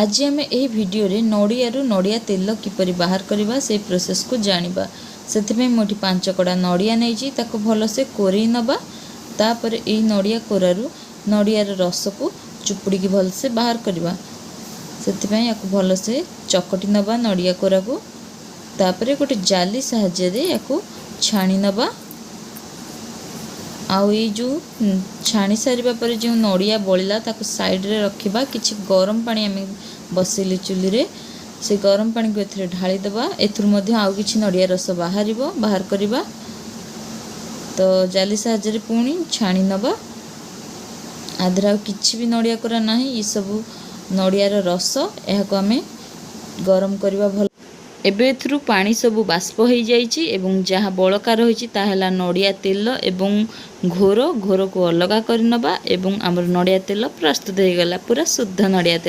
ଆଜି ଆମେ ଏହି ଭିଡ଼ିଓରେ ନଡ଼ିଆରୁ ନଡ଼ିଆ ତେଲ କିପରି ବାହାର କରିବା ସେଇ ପ୍ରୋସେସ୍କୁ ଜାଣିବା। ସେଥିପାଇଁ ମୁଁ ଏଠି 5 କଡ଼ା ନଡ଼ିଆ ନେଇଛି। ତାକୁ ଭଲସେ କୋରେଇ ନେବା। ତାପରେ ଏଇ ନଡ଼ିଆ କୋରାରୁ ନଡ଼ିଆର ରସକୁ ଚୁପୁଡ଼ିକି ଭଲସେ ବାହାର କରିବା। ସେଥିପାଇଁ ୟାକୁ ଭଲସେ ଚକଟି ନେବା ନଡ଼ିଆ କୋରାକୁ। ତାପରେ ଗୋଟେ ଜାଲି ସାହାଯ୍ୟରେ ୟାକୁ ଛାଣି ନେବା। ଆଉ ଏଇ ଯେଉଁ ଛାଣି ସାରିବା ପରେ ଯେଉଁ ନଡ଼ିଆ ବଳିଲା, ତାକୁ ସାଇଡ଼ରେ ରଖିବା। କିଛି ଗରମ ପାଣି ଆମେ ବସେଇଲେ ଚୁଲିରେ, ସେ ଗରମ ପାଣିକୁ ଏଥିରେ ଢାଳିଦେବା। ଏଥିରୁ ମଧ୍ୟ ଆଉ କିଛି ନଡ଼ିଆ ରସ ବାହାରିବ। ବାହାର କରିବା ତ ଜାଲି ସାହାଯ୍ୟରେ ପୁଣି ଛାଣି ନେବା। ୟା ଦେହରେ ଆଉ କିଛି ବି ନଡ଼ିଆ କୋରା ନାହିଁ, ଏସବୁ ନଡ଼ିଆର ରସ। ଏହାକୁ ଆମେ ଗରମ କରିବା ଭଲ। ଏବେ ଏଥିରୁ ପାଣି ସବୁ ବାଷ୍ପ ହେଇଯାଇଛି ଏବଂ ଯାହା ବଳକା ରହିଛି ତାହା ହେଲା ନଡ଼ିଆ ତେଲ ଏବଂ ଘୋର। ଘୋରକୁ ଅଲଗା କରିନେବା ଏବଂ ଆମର ନଡ଼ିଆ ତେଲ ପ୍ରସ୍ତୁତ ହେଇଗଲା, ପୁରା ଶୁଦ୍ଧ ନଡ଼ିଆ ତେଲ।